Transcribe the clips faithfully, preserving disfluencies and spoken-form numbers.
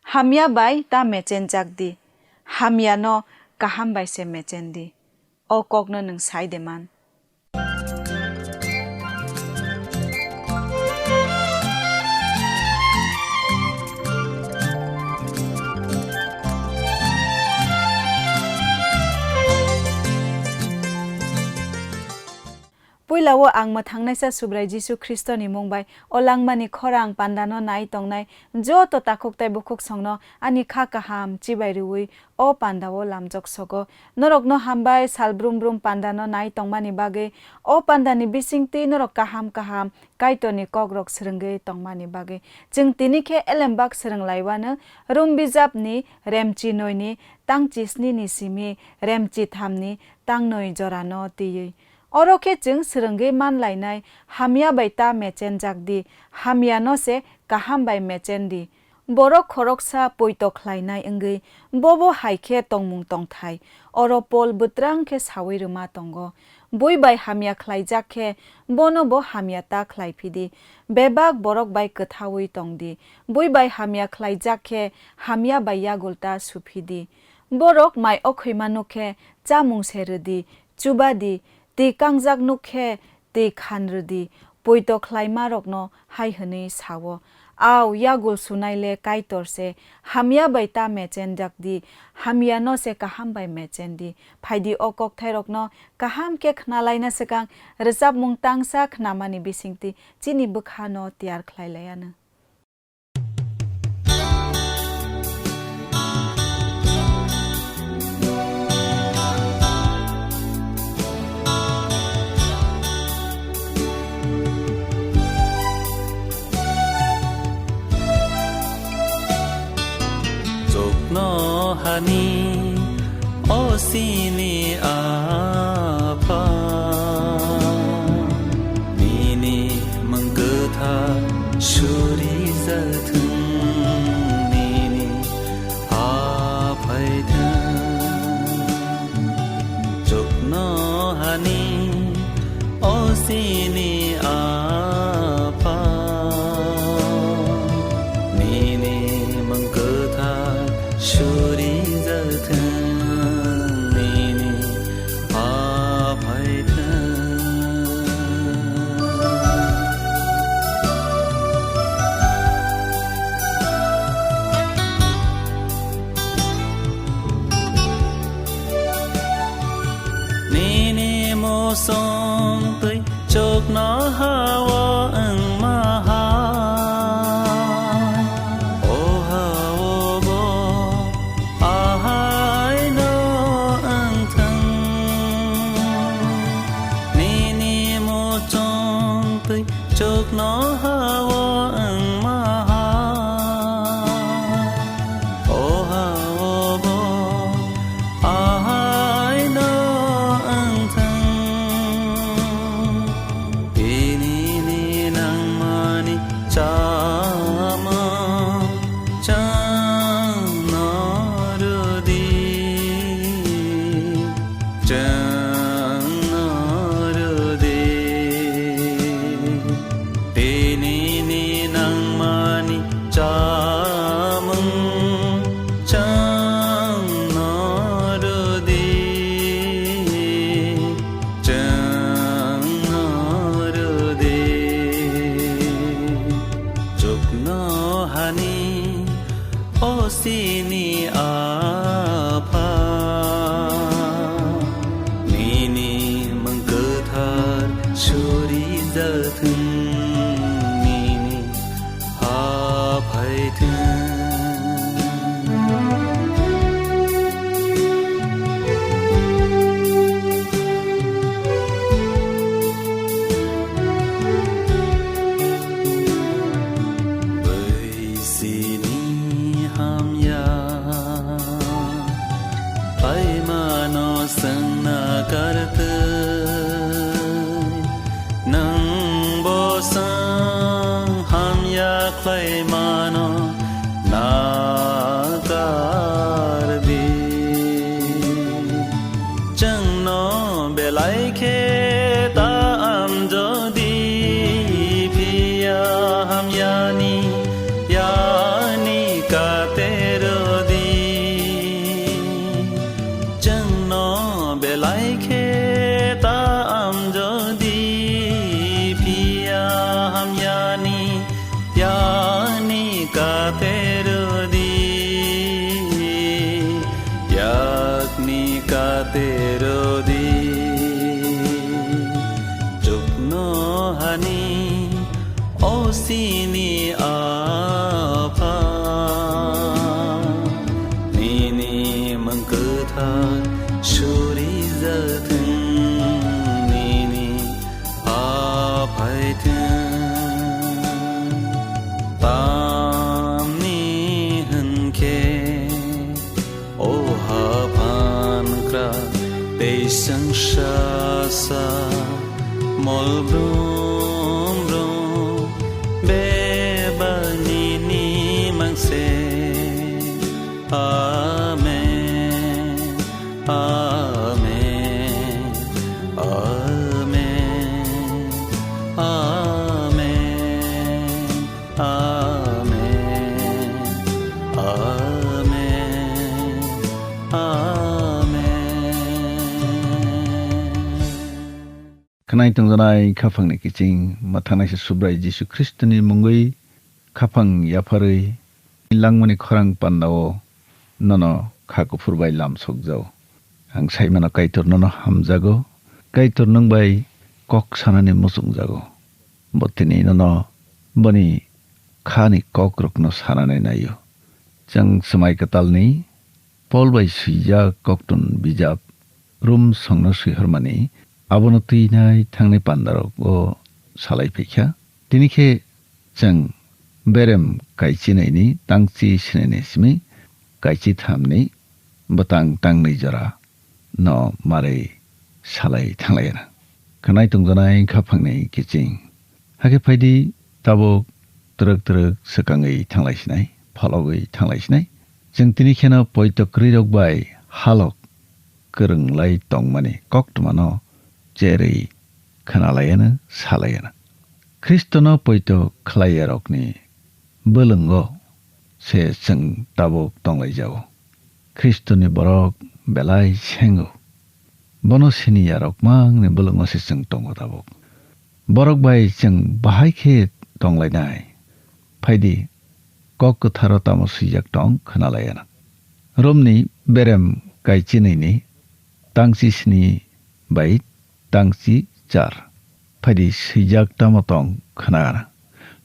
Hamya bai ta mechenjak di, hamyano kaham bai se mechen di. O kokno nwng sai de man. Puila-o ang mwthangnaisa Subrai Jisu Khristoni mung bai o langmani khorang pandano nai tongnai joto takhuk tei bukhuksongno ani kha kaham chibai rwui o pandao lamjok sogo. Norokno hambai sal brum brum pandano nai tongmani bagwi, o pandani bisingtwi norok kaham kaham Kaitorni kokrok swrwngwi tongmani bagwi. Chwng tini khe elembak swrwng laiwano Rom bijapni remchi noini tang chisnini simi remchi thamni tang noi jorano twiwi. Oro khe chwng swrwngwi man lainai, hamya bai ta mechenjak di, hamyano se kaham bai mechen di. Borok khoroksa poito khlainai wngwi bobo hai khe tongmung tongthai, oro Pol bwtrang khe saui rwma tongo. Bui bai hamya khlaijak khe bono bo hamya ta khlai phi di, bebak borok bai kwthaui tong di. Bui bai hamya khlaijak khe hamya bai yagul ta su phi di. Borok mai okhwima nuk khe chamung se rw di, chuba di, twi kangjak nuk khe twi khan rw di, poito khlaimarokno hai hwnwi sa-o, "Au, yagul sunai le Kaitor se, hamya bai ta mechenjak di, hamyano se kaham bai mechen di." Phai di, o kokthairokno kaham khe khna laina swkang rwchapmung tangsa khnamani bisingtwi chini bwkhano tiyar khlai lai anw. Chuknohani o chini Apha, nini mung kwthar surijathwng, nini ha phaithwng. Chuknohani o chini Apha, nini mung kwthar surijathwng, nini ha phaithwng. Nini muchung twi chuknoha-o wngma hai, o ha-o bo ahaino wngthwng. Nini muchung twi chuknoha-o wngma hai, o ha-o bo ahaino wngthwng. Tini ni nangmani chamung chwngno rw di. Chwngno rw di, tini ni nangmani chamung chwngno rw di, chwngno rw di. Chuknohani o chini Apha, nini mung kwthar surijathwng, nini ha phaithwng. Bai sini hamya, aimano swngna kartwi, nwng bo Nini Apha, nini mung kwthar suri jathwng, nini Apha phaithwng. Tamni hwnkhe o haphan kra tei swngsa sa mol brum brum bebak nini mangse. Amen. Amen. Amen. Amen. Amen. Amen. Amen. Khwnai tongjanai khaphangni kiching, mwthangnaisa Subrai Jisu Khristoni mungwi khaphang yapharwi langmani khorang pandao nono kha kuphur bai lam sokjao. Ang saimano Kaitor nono hamjago, Kaitor nwng bai kok sanani muchungjago. Bo tini nono boni khani kokrokno sanani naio. Chwng Swmai Kwtalni Pol bai swijak koktun bijap Rum songno swihormani abono twinai thangnai pandarogo salai phaikha. Tini khe chwng berem kaichinaini tangchi sinaini simi kaichi thamni bwtang tangnwi jora no marwi salai thanglaiya. Khwnai tongjanai khaphangni kiching. Hakhe phaidi tabuk twrwk twrwk swkangwi thanglaisinai, phologwi thanglaisinai. Chwng tini kheno poito kwrwirok bai halok kwrwnglai tongmani koktwmano cherwi khwnalaiano, salaiano. Khristono poito khlaiyarokni bwlwngo se chwng tabuk tonglaijao. Khristoni borok belai sengo. Bono siniyarok mangni bwlwngo se chwng tongo tabuk. Borok bai chwng bahai khe tonglainai. Phaidi, kok kwtharo tamo swijak tong khwnalaiano. Romni berem kaichinaini tangchi sini bai tangchi char. Phaidi swijak tamo tong khna.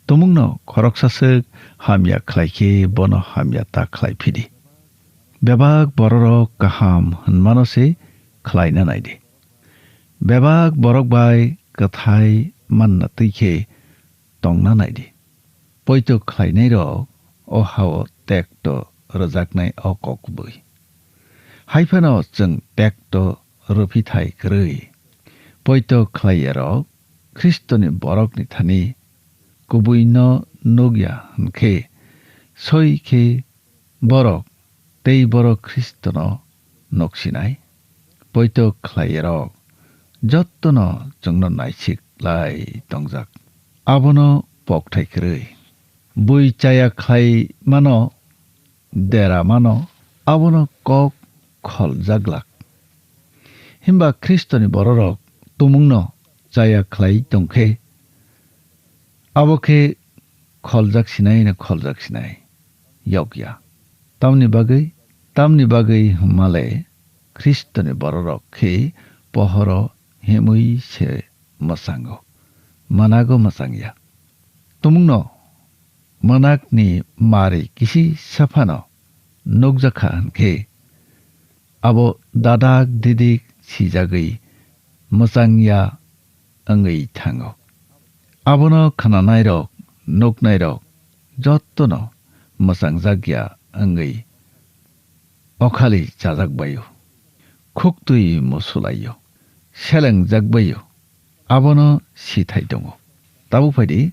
Tumungno khoroksa swk hamya khlai khe bono hamya ta khlai phidi. Bebak bororok kaham hwnmano se khlaina naidi. Bebak borok bai kwthai manna twi khe tongna naidi. Poito khlainairok o hao tekto rwjaknai o kok kubui. Hai phano chwng tekto rwphithai kwrwi. Poito khlaiyarok Khristoni borokni thani kubuino nukya hwnkhe, soi khe borok tei borok Khristono nuksinai. Poito khlaiyarok jottono chwngno naisik lai tongjak. Abono pokthai kwrwi. Bui chaya khlai mano, dera mano, abono kok kholjak glak. Himba Khristoni bororok tumungno chaya khlai tongkhe, abo khe kholjak sinai no kholjak sinai yokya. Tamni bagwi, tamni bagwi hwnmale Khristoni bororok khe pohoro himwi se mwchango, mwnago mwchangya. Tumungno mwnakni mari kisi saphano nukjakha hwnkhe, abo dadak didik sijagwi mwchangya wngwi thango. Abono khnanairok, nuknairok jottono mwchangjakya wngwi okhali chajak baio, khuktwi musulaio, selengjak baio, abono sithai tongo. Tabuk phaidi,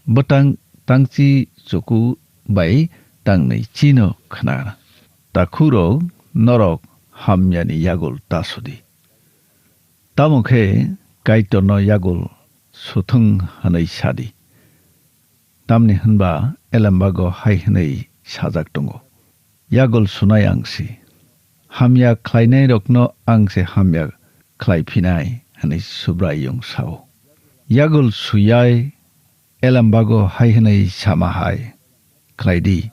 bwtang tangchi chuku bai tangnwi chino khna. Takhukrok, norok hamyani yagul ta sudi. Tamo khe Kaitorno yagul suthwng hwnwi sadi. Tamni hwnba elembago hai hwnwi sajak tongo, "Yagul sunai ang si, hamya khlainairokno ang se hamya khlai phinai," hwnwi Subraiyung sao. Yagul suyai elembago hai hwnwi sama hai khlai di,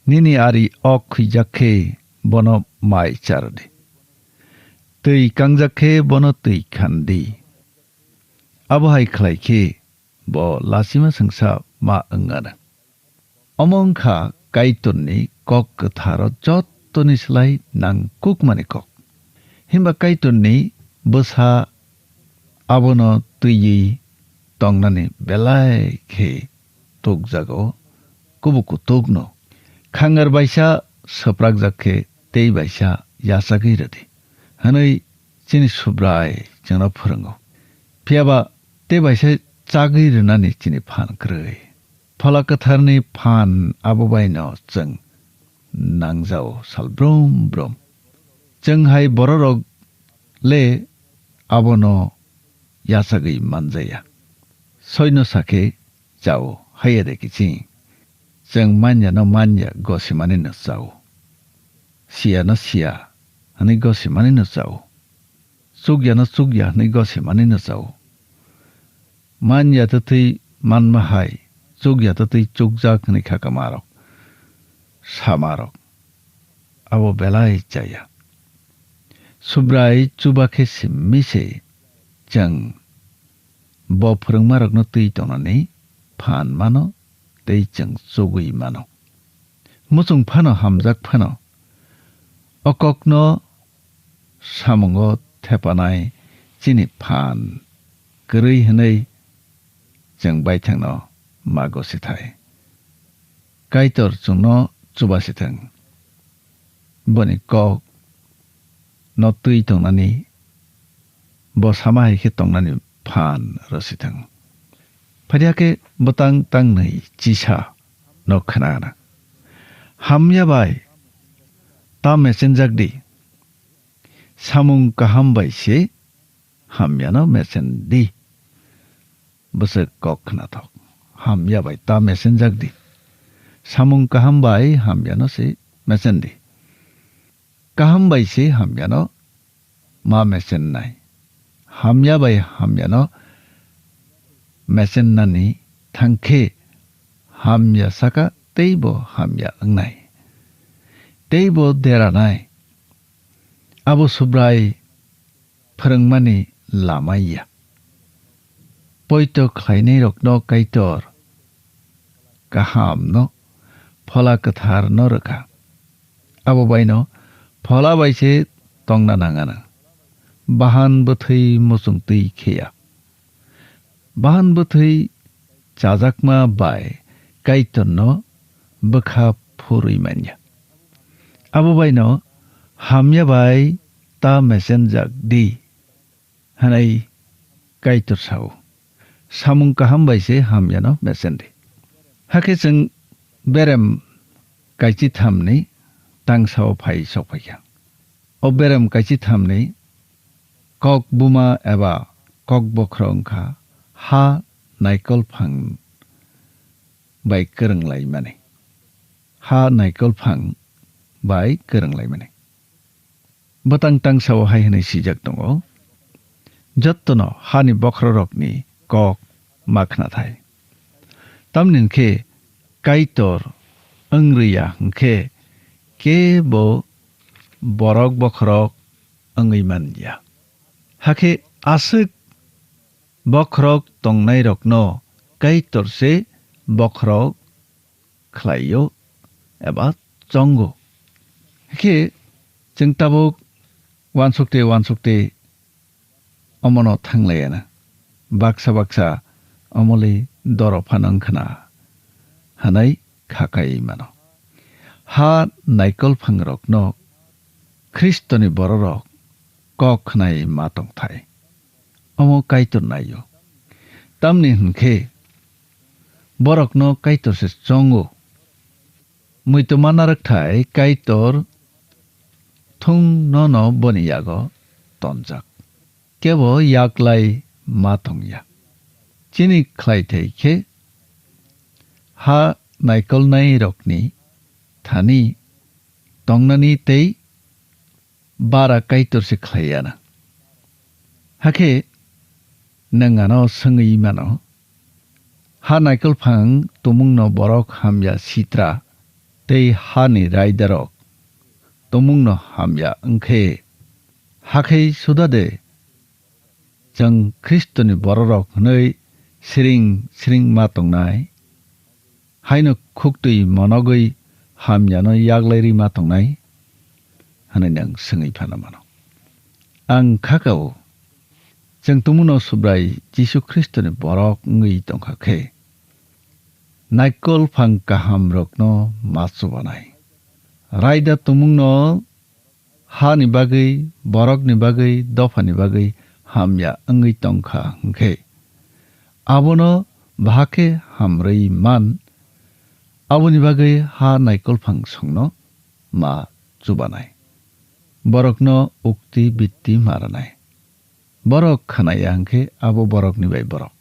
"Nini ari ok khwijak khe bono mai char di, twi kangjak khe bono twi khan di." Abo hai khlai khe bo lachima sengsa ma wng anw. Omo wng kha Kaitorni kok kwtharo jottoni slai nangkukmani kok. Himba Kaitorni bwsa abono twiwi tongnani belai khe tukjago, kubu kutukno. Khangar baisa swprakjak khe tei baisa yachagwi rwdi, hwnwi chini Subrai chwngno phwrwngo. Phiyaba tei baisa chagwi rwnani chini phan kwrwi. Phola Kwtharni phan abo baino chwng nangjao sal brum brum. Chwng hai bororok le abono yachagwi manjaya. Soino sakhe chao, haiya de kiching. Chwng manyano manya gosimanino chao. Siyano siya hwnwi gosimanino chao. Chukyano chukya hwnwi gosimanino chao. Manya twtwi manma hai, chukya twtwi chukjak hwnwi kha kamarok, samarok. Abo belai chaya. Subrai chuba khe simi se chwng bo phwrwngmarokno twi tongnani phan mano tei chwng chugwi mano. Muchung phano hamjak phano o kokno samungo thepanai chini phan kwrwi hwnwi chwng baithangno mago sithai. Kaitor chwngno chuba sithang. Boni kok no twi tongnani, bo sama hai khe tongnani phan rw sithang. Phadiya khe bwtang tangnwi chisa no khna gana. Hamya bai ta mesenjak di. Samung kaham bai se hamyano mesen di. Bwswk kok khnathok. Hamya bai ta mesenjak di. Samung kaham bai hamyano se mesen di. Kaham bai se hamyano ma mesennai. Hamya bai hamyano mesennani thangkhe hamya saka teibo hamya wngnai. Teibo deranai. Abo Subrai phwrwngmani lama ya. Poito khlainairokno Kaitor kahamno, Phola Kwtharno rwkha. Abo baino Phola bai se tongna nangano. Bahan bwthwi muchung twi kheya. Bahan bwthwi chajakma bai Kaitorno bwkha phurwi manya. Abo baino hamya bai ta mesenjak di, hwnwi Kaitor sao. Samung kaham bai se hamyano mesen di. Hakhe chwng berem kaichithamni tangsao phai sokphaikha. O berem kaichithamni kok buma eba kok bokhorok wngkha ha naikol phang bai kwrwng laimani. Ha naikol phang bai kwrwng laimani. Bwtang tangsao hai hwnwi swijak tongo, "Jottono hani bokhororokni kok ma khna thai." Tamni hwn khe Kaitor wng rwya hwn khe kebo borok bokhorok wngwi man ya. Hakhe aswk bokhorok tongnairokno Kaitor se bokhorok khlaio eba chongo. Hakhe chwng tabuk uansukte uansukte omono thanglaiana. Baksa baksa omoli doro phano wngkhna hwnwi kha kai mano. Ha naikol phangrokno Khristoni bororok kok khnai ma tongthai. Omo Kaitor naio. Tamni hwn khe borokno Kaitor se chongo. Muitu mana rwkthai Kaitor thung nono boni yago tonjak. Kebo yaklai ma tongya. Chini khlaithai khe ha naikolnairokni thani tongnani tei bara Kaitor se khlaiyana. Hakhe nwng ano swngwi mano, ha naikolphang tumungno borok hamya sitra tei hani raidarok tumungno hamya wngkhe, hakhe suda de chwng Khristoni bororok hwnwi siring siring ma tongnai, haino khuktwi monogwi hamyano yaglai rwi ma tongnai, hwnwi nwng swngwi phano mano. Ang kha kao, chwng tumungno Subrai Jisu Khristoni borok wngwi tongkha khe, naikol phang kahamrokno ma chubanai. Raida tumungno hani bagwi, borokni bagwi, dophani bagwi hamya wngwi tongkha hwnkhe, abono bahakhe hamrwi man, aboni bagwi ha naikol phang songno ma chubanai. Borokno ukti bitti ma rwnai. Borok khnaya hwnkhe abo borokni bai borok.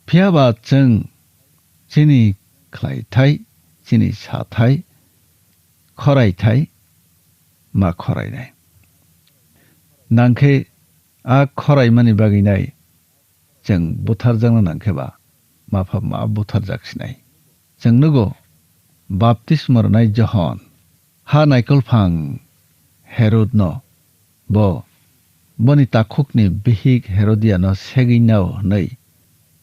Phiya ba chwng chini khlaithai, chini sathai, khoraithai ma khorainai. Nangkhe a khoraimani bagwinai chwng butharjakna nangkhe ba mapha ma butharjak sinai. Chwng nugo, baptisma rwnai Johon ha naikol phang Herodno, bo boni takhukni bihik Herodiano segwi nao hwnwi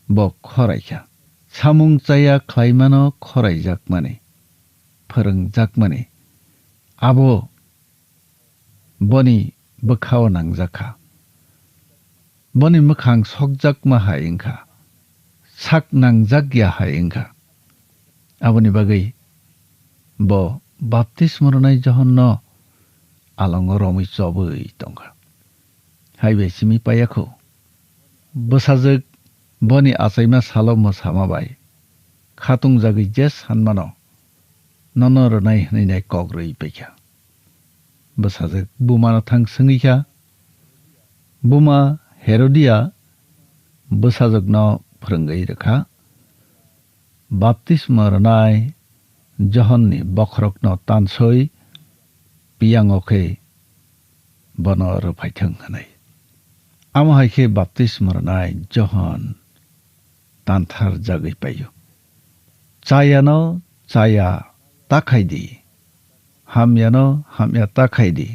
bo khoraikha. Samung chaya khlaimano khoraijakmani, phwrwngjakmani, abo boni bwkhao nangjakha. Boni mwkhang sokjakma hai wngkha, sak nangjak ya hai wngkha. Aboni bagwi bo baptisma rwnai Johonno alongo romwi chobwi tongkha. Hai bai simi paiya kho. Bwsajwk boni achaima salo mwsama bai khatungjagwi je sanmano, nono rwnai hwnwi nai kok rwi paikha. Bwsajwk bumano thang swngwi kha. Buma Herodia bwsajwkno phwrwngwi rwkha, baptisma rwnai Johonni bokhorokno tansoi piyango khe bono rwphaithwng hwnwi. Amo hai khe baptisma rwnai Johon tanthar jagwi paio. Chayano chaya ta khai di, hamyano hamya ta khai di,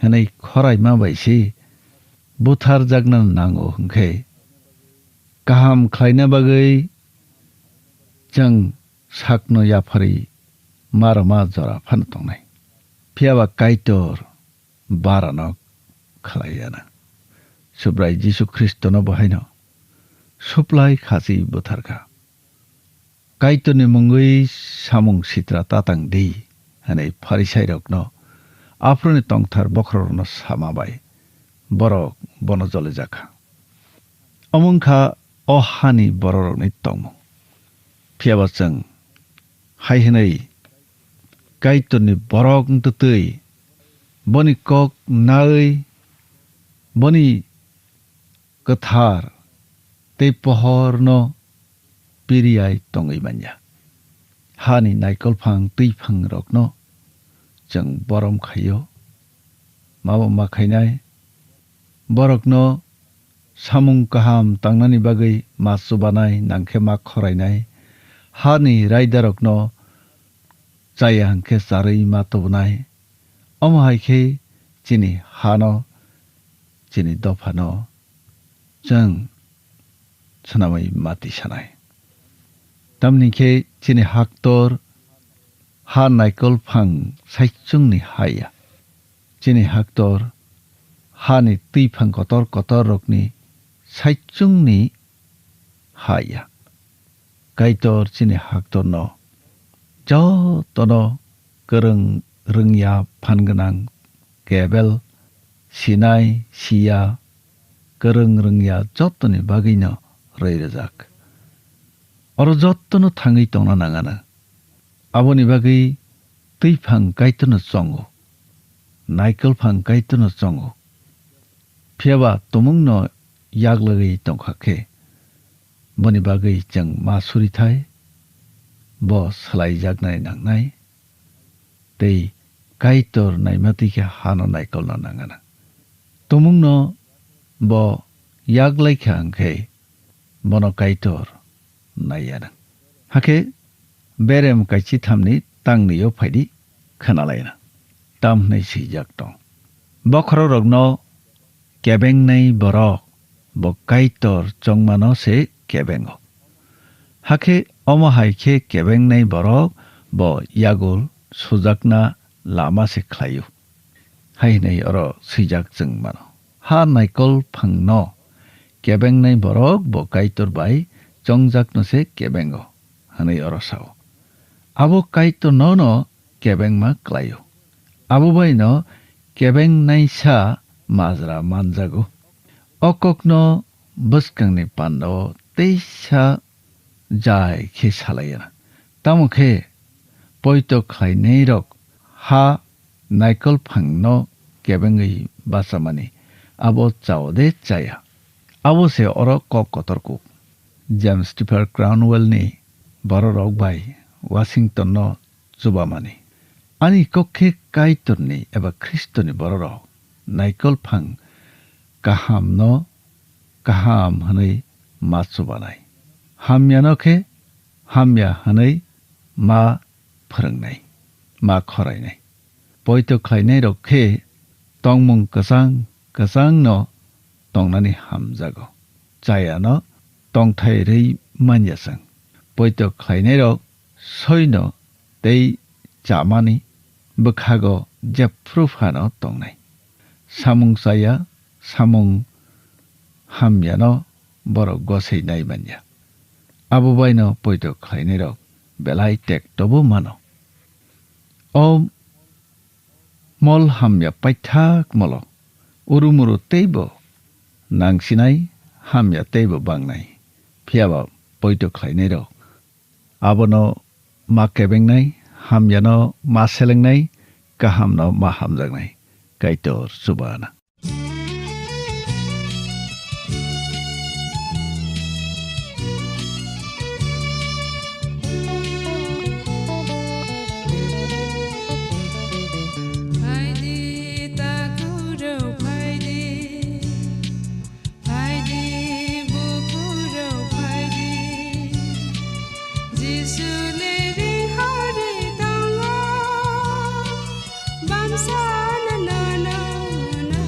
hwnwi khoraima bai se butharjakna nango hwnkhe, kaham khlaina bagwi chwng sakno yapharwi ma rwma jora phano tongnai. Phiya ba Kaitor barano khlai ya na. Subrai Jisu Khristono bo haino suplai khasi butharkha. Kaitorni mungwi samung sitra ta tang di, hwnwi Pharisairokno, aphuruni tongthar bokhorokrokno sama bai borok bono jolijakha. Omo wngkha o hani bororokni tongmung. Phiya ba chwng hai hwnwi Kaitorni borok wng twtwi boni kok naui boni kwthar tei pohorno piriai tongwi manya. Hani naikolphang twiphangrokno chwng borom khaio. Mabo ma khainai, borokno samung kaham tangnani bagwi ma chubanai nangkhe ma khorainai, hani raidarokno chaya hwnkhe charwi ma tubunai. Omo hai khe chini hano, chini dophano chwng swnamwi mati sanai. Tamni khe chini haktor ha naikol phang saichungni ha ya. Chini haktor hani twi phang kotor kotor rokni saichungni ha ya. Kaitor chini haktorno jotono kwrwng rwngya phan gwnang kebel sinai siya kwrwng rwngya jotoni bagwino rwi rwjak. Oro jottono thangwi tongna nangano. Aboni bagwi twi phang Kaitorno chongo, naikol phang Kaitorno chongo. Phiya ba tumungno yaglagwi tongkha khe, boni bagwi chwng ma surithai, bo swlaijaknai nangnai, tei Kaitor naima twi khe hano naikolna nangana. Tumungno bo yaglai kha hwnkhe, bono Kaitor naiya nang. Hakhe berem kaichithamni tangnio phaidi khwnalaina. Tam hwnwi swijak tong. Bokhorokrokno kebengnai borok bo Kaitor chongmano se kebengo. Hakhe omo hai khe kebengnai borok bo yagul sujakna lama se khlaio. Hai hwnwi oro swijak chwng mano, "Ha naikol phangno kebengnai borok bo Kaitor bai chongjakno se kebengo," hwnwi oro sao. Abo Kaitorno no kebengma klaio. Abo baino kebengnaisa majra manjago. O kokno bwskangni pandao teisa jai khe salaiya. Tamo khe poito khlainairok ha naikol phangno kebengwi bachamani abo chao de chaya. Abo se oro kok kotor kuk. James Tipper Cromwell ni bororok bai Washington no chubamani. Ani kok khe Kaitorni eba Khristoni bororok naikol phang kahamno kaham hwnwi ma chubanai. Hamyano khe hamya hwnwi ma phwrwngnai, ma khorainai. Poito khlainairok khe tongmung kwchang kwchangno tongnani hamjago. Chayano tongthai rwi manya chwng. Poito khlainairok soino tei chamani bwkhago jephru phano tongnai. Samung chaya, samung hamyano borok gosei nai manya. Abo baino poito khlainairok belai tektobo mano. O mol hamya paithak molo, urumuru teibo nangsinai, hamya teibo bangnai. Phiyaba poito khlainairok abono ma kebengnai, hamyano ma selengnai, kahamno ma hamjaknai. Kaitor chubana. Phaidi, takhurok phaidi, phaidi, bukhurok phaidi, Jisu le ri hori tongo, bamsa no, no, no, no.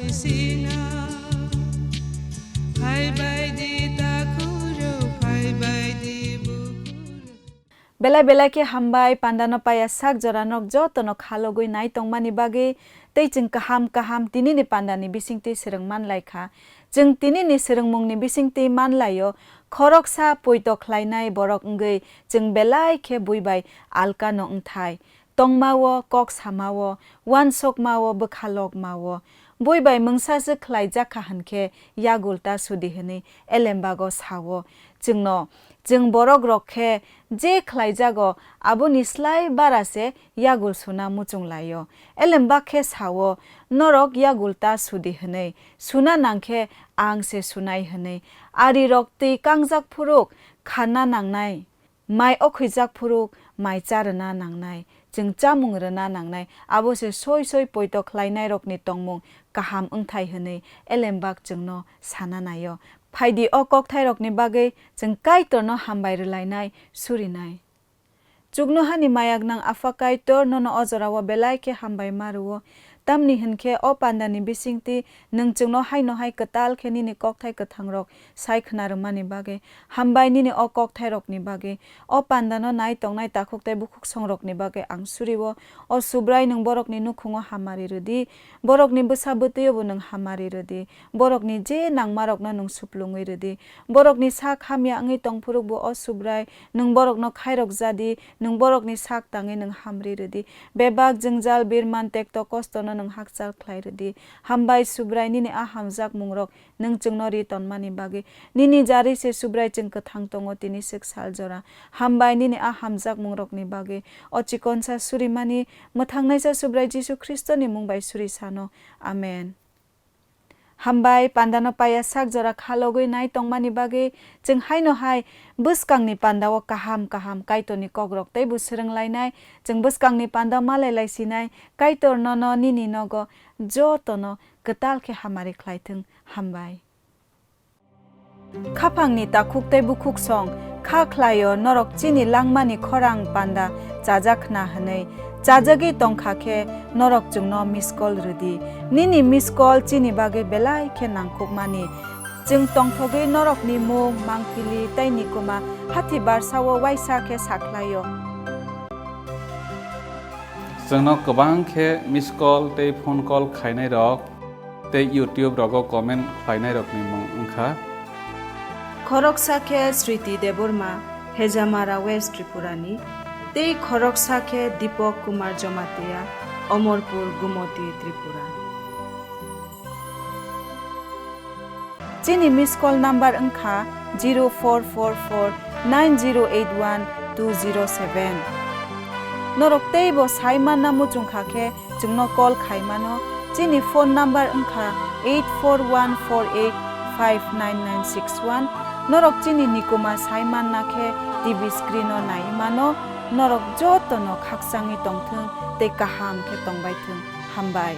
Sina, phaibai di takhurok, phaibai di bukhurok. Belai belai khe hambai, pandano paiya sak jora nok jotono khalogwi nai tongmani bagwi, tei chwng kaham kaham tinini pandani bisingtwi swrwng manlai kha. Chwng tinini swrwngmungni bisingtwi manlaio, khoroksa poito khlainai borok wngwi chwng belai khe bui bai alkano wngthai. Tongmao, kok samao, uansukmao, bwkha lokmao. Bui bai mungsa se khlaijak kha hwn khe yagul ta sudi hwnwi Elembago sao. Chwngno, chwng borok rok khe je khlaijago, aboni slai bara se yagul suna muchung laio. Elembak khe sao, norok yagul ta sudi hwnwi, suna nang khe ang se sunai hwnwi. Ari rok twi kangjak phuruk khanna nangnai. Mai okhuijak phuru mai cha rwna nangnai, chwng chamung rwna nangnai, abo se soi soi poito khlainairokni tongmung kaham wngthai hwnwi Elembak chwngno sana naio. Phaidi o kokthairokni bagwi chwng Kaitorno hambai rwlainai, surinai. Chuknohani mayaknang Apha Kaitor, nono o jorao belai khe hambai ma rwo. Tamni hwn khe o pandani bisingtwi nwng chwngno haino hai kwtal khe nini kokthai kwthangrok sai khna rwmani bagwi. Hambai nini o kokthairokni bagwi. O pandano nai tongnai takhuk tei bukhuksongrokni bagwi ang suri-o. O Subrai, nwng borokni nukhungo hamari rwdi, borokni bwsa bwtwi-o bo nwng hamari rwdi, borokni je nangmarokno nwng suplungwi rwdi. Borokni sak hamya wngwi tongphuru bo, o Subrai, nwng borokno khairok jadi, nwng borokni sak tangwi nwng hamri rwdi. Bebak jwngjal, birman, tekto, kostono nwng hakchal khlai rwdi. Hambai Subrai, nini a hamjakmungrok nwng chwngno ri tonmani bagwi. Nini jari se Subrai chwng kwthang tongo tini swk sal jora. Hambai nini a hamjakmungrokni bagwi. O chikonsa surimani mwthangnaisa Subrai Jisu Khristoni mung bai suri sano. Amen. Hambai, pandano paiya sak jora khalogwi nai tongmani bagwi. Chwng haino hai bwskangni pandao kaham kaham Kaitorni kokrok teibo swrwng lainai. Chwng bwskangni panda malai lai sinai. Kaitor nono nini nogo jotono kwtal khe hamari khlai thung. Hambai. Khaphangni takhuk tei bukhuksong kha khlaio norok chini langmani khorang panda chajak khna hwnwi. Chajagwi tongkha khe norok chwngno miss call rwdi. Nini miss call chini bagwi belai khe nangkukmani. Chwng tongthogwi norokni mung, mangpili tei nikuma hathi barsao waisa khe sakhlaio. Chwngno kwbang khe miss call tei phone call khainairok tei YouTube rogo comment khlainairokni mung wngkha. Khoroksa khe Sriti Debbarma, Hejamara West Tripurani, tei khoroksa khe Deepak Kumar Jamatia, Omorpur, Gumoti, Tripura. Chini miss call number wngkha zero four four four nine zero eight one two zero seven. Norok teibo sai manna muchungkha khe chwngno call khai mano. Chini phone number wngkha eight four one four eight five nine nine six one. Norok chini nikuma sai manna khe T V screen o nai mano. Norok jotono khakchangwi tongthung tei kaham khe tongbai thung. Hambai.